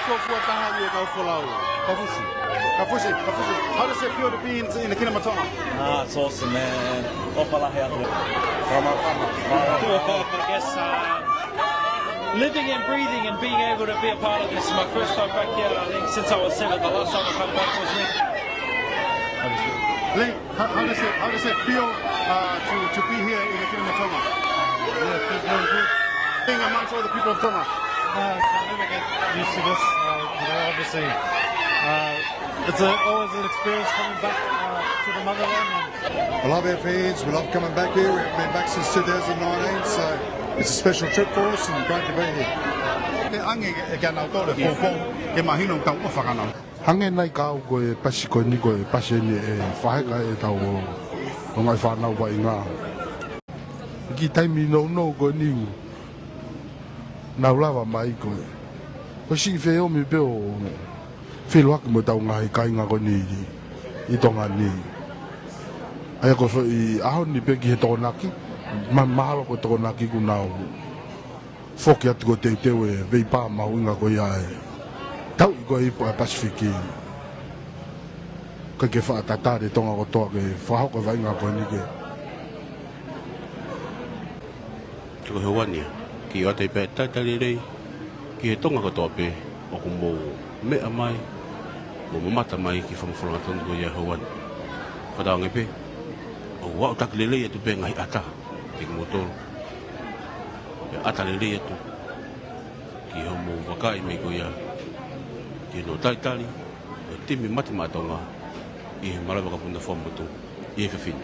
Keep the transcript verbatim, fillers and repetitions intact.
Ko fua taha ni e kau folau. Kaufusi. Kaufusi, Kaufusi. How does it feel to be in, in the Kingdom of Tonga? Ah, it's awesome, man. ʻOfa lahi atu. I guess, uh, living and breathing and being able to be a part of this is my first time back here, I think, since I was seven. The last time I come back was when Lee, how, how does it, how does it feel, uh, to, to be here in the Kingdom of Tonga? Yeah, it feels very good. Being amongst all the people of Tonga. Uh, I never get used to this. Uh, you know, obviously, uh, it's a, always an experience coming back, uh, to the motherland. And we love our fans. We love coming back here. We haven't been back since two thousand nineteen, so it's a special trip for us and great to be here. Ke ange ke, ke anau tole, ko, ko, ke mahino tau ʻofa kia nau. Hangē nai ka au ko e pasi ko eni ko e pasi eni ʻe fakaheka ʻe tau ʻo, ʻo ngaahi fānau vaʻinga. Ki he taimi nounou ko eni nau lava mai ko e. Ko e siʻi feʻomi pē ʻo feʻiloaki mo ʻetau ngaahi kāinga ko eni ʻi Tonga ni. ʻA ia ko e foʻi ʻaho ni pē ki he Tokonaki, ma-, mahalo ko e Tokonaki kuo nau foki atu ko e teuteu e veipā mahuʻinga ko ia ʻe tauʻi ko e ipu ʻa e Pasifiki. ʻIkai ke faʻa tatali e Tonga kotoa ke fakahoko e vaʻinga ko eni ke. Ko e ʻaho ni, kiʻi ʻoatu pē ʻa e talitali lelei ki he Tonga kotoa pē ʻoku mou meʻa mai, mou mamata mai ki he fakafofonga tonu ko ia he ʻaho ni. Fakatauange pē, ʻoku aʻutaki lelei atu pē ngaahi ʻata kiate kimoutolu. Pea ʻata lelei atu ki hoʻomou vakai mai ko ia ki hono talitali ʻo e timi Mate Maʻa Tonga ʻi he Malaʻe Vakapuna Fuaʻamotu ʻi he efiafi ni.